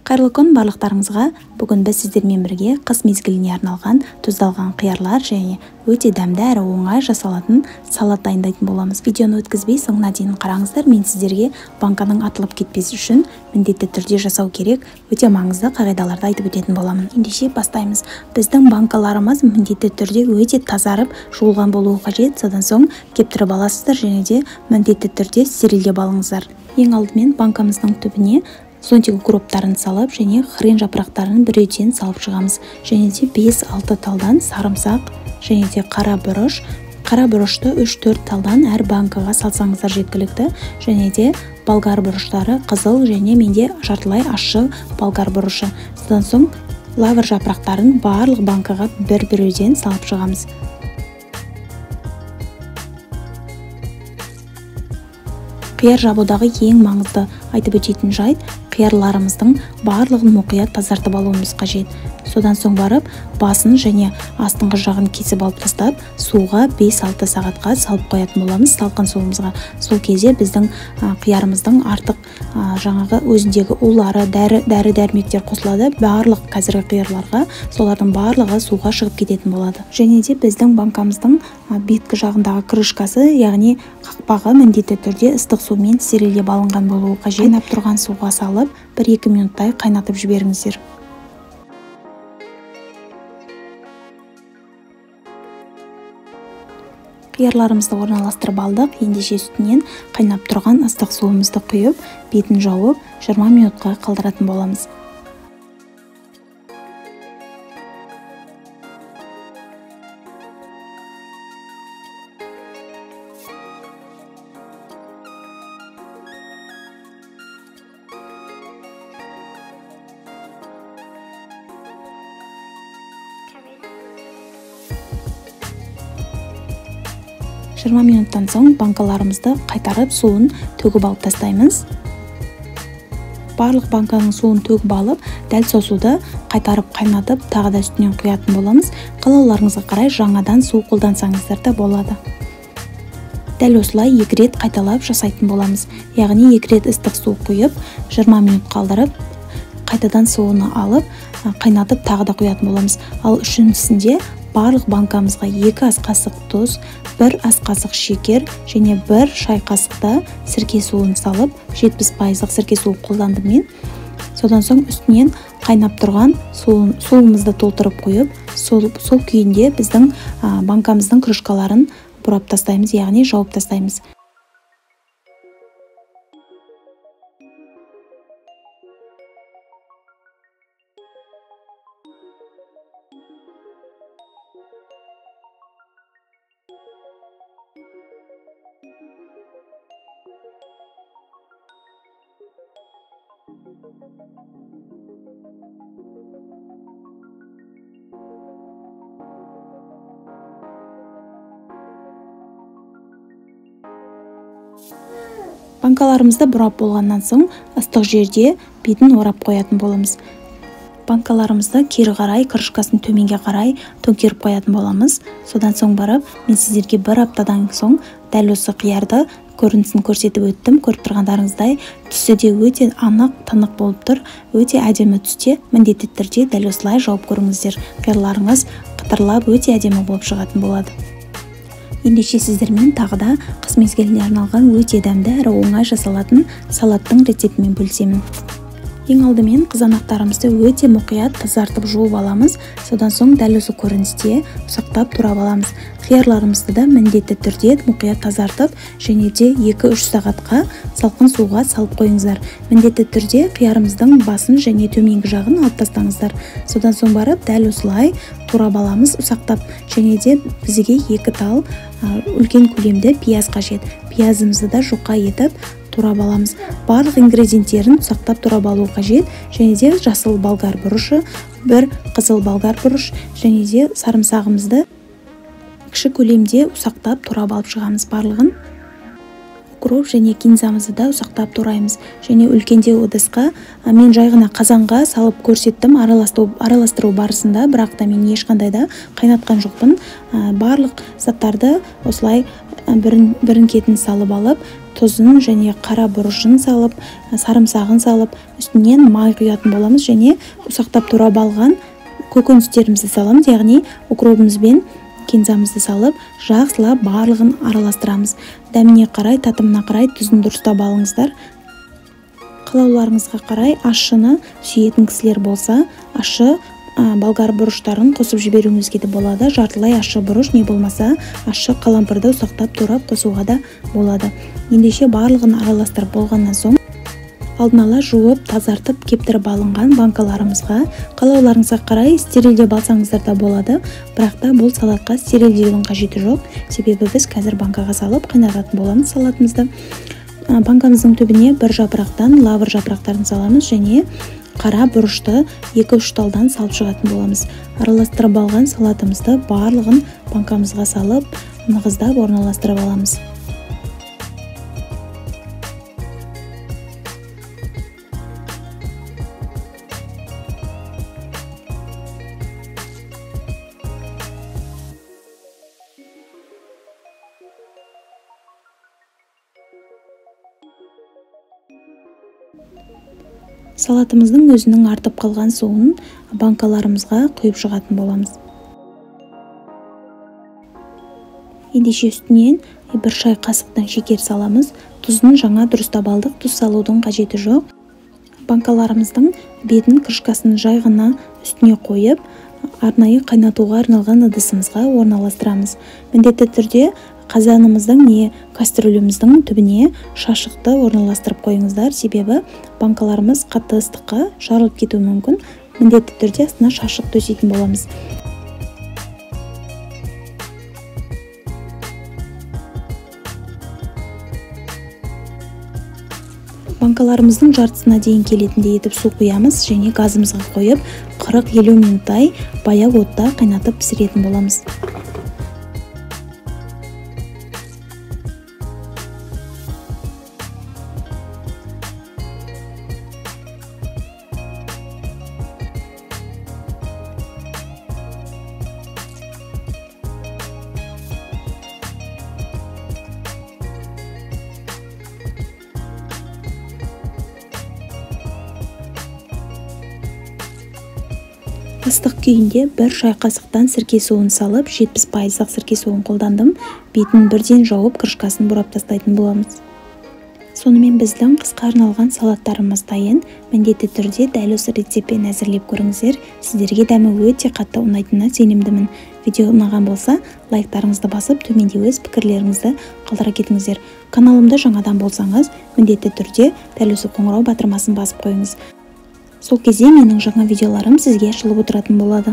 Қайырлы күн барлықтарыңызға. Бүгін біз сіздермен бірге қыс мезгіліне арналған тұздалған қиярлар және өте дәмді әрі оңай жасалатын салат дайындайтын боламыз. Видеоны өткізбей соңына дейін қараңыздар. Мен сіздерге банканың атылып кетпес үшін міндетті түрде жасау керек өте маңызды қағидаларды айтып өтетін боламын. Ендеше бастаймыз. Біздің банкаларымыз міндетті түрде өте тазарып жуылған болуы қажет. Содан соң кептіріп аласыздар және де міндетті түрде стерилдеп алыңыздар. Ең алдымен банкамыздың түбіне зонтик укроптарын салып және хрен жапырақтарын біреуден салып шығамыз. Және де 5-6 талдан сарымсақ және де қара бұрыш. Қара бұрышты 3-4 талдан әр банкаға салсаңыздар жеткілікті. Және де болгар бұрыштары қызыл және менде жартылай ащы болгар бұрышы. Содан соң лавр жапырақтарын барлық банкаға бір-біреуден салып шығамыз. Қияр жабудағы ең маңызды айтып өтетін жайт, қиярларымыздың барлығын мұқият тазартып алуымыз қажет. Содан соң барып, басын және астыңғы жағын кесіп алып тастап, суға 5-6 сағатқа салып қоятын боламыз салқын суымызға. Сол кезде біздің қиярымыздың артық жаңағы өзіндегі улары, дәрі-дәрмектер қосылады. Барлық қазіргі қиярларға солардың барлығы суға шығып кететін болады. Және де біздің банкамыздың беткі жағындағы крышкасы, яғни қақпағы міндетті түрде ыстық сумен стерилдеп алынған болуы қажет. Қайнап тұрған суға салып, 1-2 минуттай қайнатып жіберіңіздер. Қиярларымызды орналастырып алдық. Ендеше үстінен қайнап тұрған ыстық суымызды құйып, бетін жауып, 20 минутқа қалдыратын боламыз. Минуттан соң банкаларымызды қайтарып суын төгіп алып тастаймыз. Барлық банканың суын төгіп алып, дәл сол суды қайтарып қайнатып, тағы да үстінен құятын боламыз. Қалауларыңызға қарай жаңадан су қолдансаңыздар да болады. Дәл осылай 2 рет қайталап жасайтын боламыз. Яғни 2 рет ыстық су құйып, 20 минут қалдырып, қайтадан суын алып, қайнатып тағы да құятын боламыз. Ал үшіншісінде барлық банкамызға 2 ас қасық тұз, 1 ас қасық шекер және 1 шай қасықта сірке суын салып, 70% сірке суы қолдандым мен. Содан соң үстінен қайнап тұрған суымызды толтырып қойып, сол күйінде біздің банкамыздың крышкаларын бұрап тастаймыз, яғни жауып тастаймыз. Банкаларымызды бұрап болғаннан соң ыстық жерде бетін орап қоятын боламыз. Банкаларымызды кері қарай, крышкасын төменге қарай төңкеріп қоятын боламыз. Содан соң барып, мен сіздерге бір аптадан соң дәл осы қиярды көрінісін көрсетіп өттім. Көріп тұрғандарыңыздай түсі де өте анық, тынық болып тұр. Өте әдемі түсте. Міндетті түрде дәл осылай жауып көріңіздер. Қиярларыңыз қытырлап өте әдемі болып шығатын болады. Ендеше сіздермен тағы да қыс мезгіліне арналған өте дәмді әрі оңай жасалатын салаттың рецептімен бөлісемін. Ең алдымен қызанақтарымызды өте мұқият тазартып жуып аламыз. Содан соң дәл осы көріністе ұсақтап турап аламыз. Қиярларымызды да міндетті түрде мұқият тазартып және де 2-3 сағатқа салқын суға салып қойыңыздар. Міндетті түрде қиярымыздың басын және төменгі жағын алып тастаңыздар. Содан соң барып дәл осылай турап аламыз ұсақтап. Және де бізге 2 тал үлкен көлемді пияз қажет. Пиязымызды да жұқа етіп турап аламыз. Барлық ингредиенттерін ұсақтап турап алу қажет. Және де жасыл болгар бұрышы, бір қызыл болгар бұрыш және де сарымсағымызды кіші көлемде ұсақтап турап алып шығамыз барлығын. Укроп және кинзамызды да ұсақтап тураймыз. Және үлкендеу ыдысқа мен жай ғана қазанға салып көрсеттім араластыру барысында, бірақ та мен ешқандай да қайнатқан жоқпын. Барлық заттарды осылай бірін кетін салып алып, тұзын және қара бұрышын салып, сарымсағын салып, үстінен май құятын боламыз және ұсақтап турап алған көкөністерімізді саламыз, яғни укробымыз бен кинзамызды салып, жақсылап барлығын араластырамыз. Дәміне қарай, татымына қарай тұзын дұрыстап алыңыздар. Қалауларыңызға қарай ащыны сүйетін кісілер болса, ащы болгар бұрыштарын қосып жіберуіңізге де болады. Жартылай ащы бұрыш, не болмаса ащы қалампырды ұсақтап турап қосуға да болады. Ендеше барлығын араластырып болғаннан соң алдын ала жуып, тазартып, кептіріп алынған банкаларымызға қалауларыңызға қарай стерилдеп алсаңыздар да болады. Бірақ та бұл салатқа стерилдеудің қажеті жоқ, себебі біз қазір банкаға салып қайнататын боламыз салатымызды. Банкамыздың түбіне бір жапырақтан лавр жапырақтарын саламыз және қара бұрышты 2-3 талдан салып шығатын боламыз. Араластырып алған салатымызды барлығын банкамызға салып, нығыздап орналастырып аламыз. Салатымыздың өзінің артып қалған суын банкаларымызға құйып шығатын боламыз. Ендеше үстінен бір шай қасықтан шекер саламыз. Тұзын жаңа дұрыстап алдық, тұз салудың қажеті жоқ. Банкаларымыздың бетін, крышкасын жай ғана үстіне қойып, арнайы қайнатуға арналған ыдысымызға орналастырамыз. Міндетті түрде қазанымыздың не кастрюліміздің түбіне шашықты орналастырып қойыңыздар, себебі банкаларымыз қатты ыстыққа жарылып кетуі мүмкін. Міндетті түрде астына шашық төсейтін боламыз. Банкаларымыздың жартысына дейін келетіндей етіп су құямыз және газымызға қойып 40-50 минуттай баяу отта қайнатып пісіретін боламыз. Ыстық күйінде бір шай қасықтан сірке суын салып, 70% сірке суын қолдандым. Бетін бірден жауып, крышкасын бұрап тастайтын боламыз. Сонымен біздің қысқа арналған салаттарымыз дайын. Міндетті түрде дәл осы рецептпен әзірлеп көріңіздер. Сіздерге дәмі өте қатты ұнайтынына сенімдімін. Видео ұнаған болса, лайктарыңызды басып, төменде өз пікірлеріңізді қалдыра кетіңіздер. Каналымда жаңадан болсаңыз, міндетті түрде дәл осы қоңырау батырмасын басып қойыңыз. Сол кезде менің жаңа видеоларым сізге ашылып отыратын болады.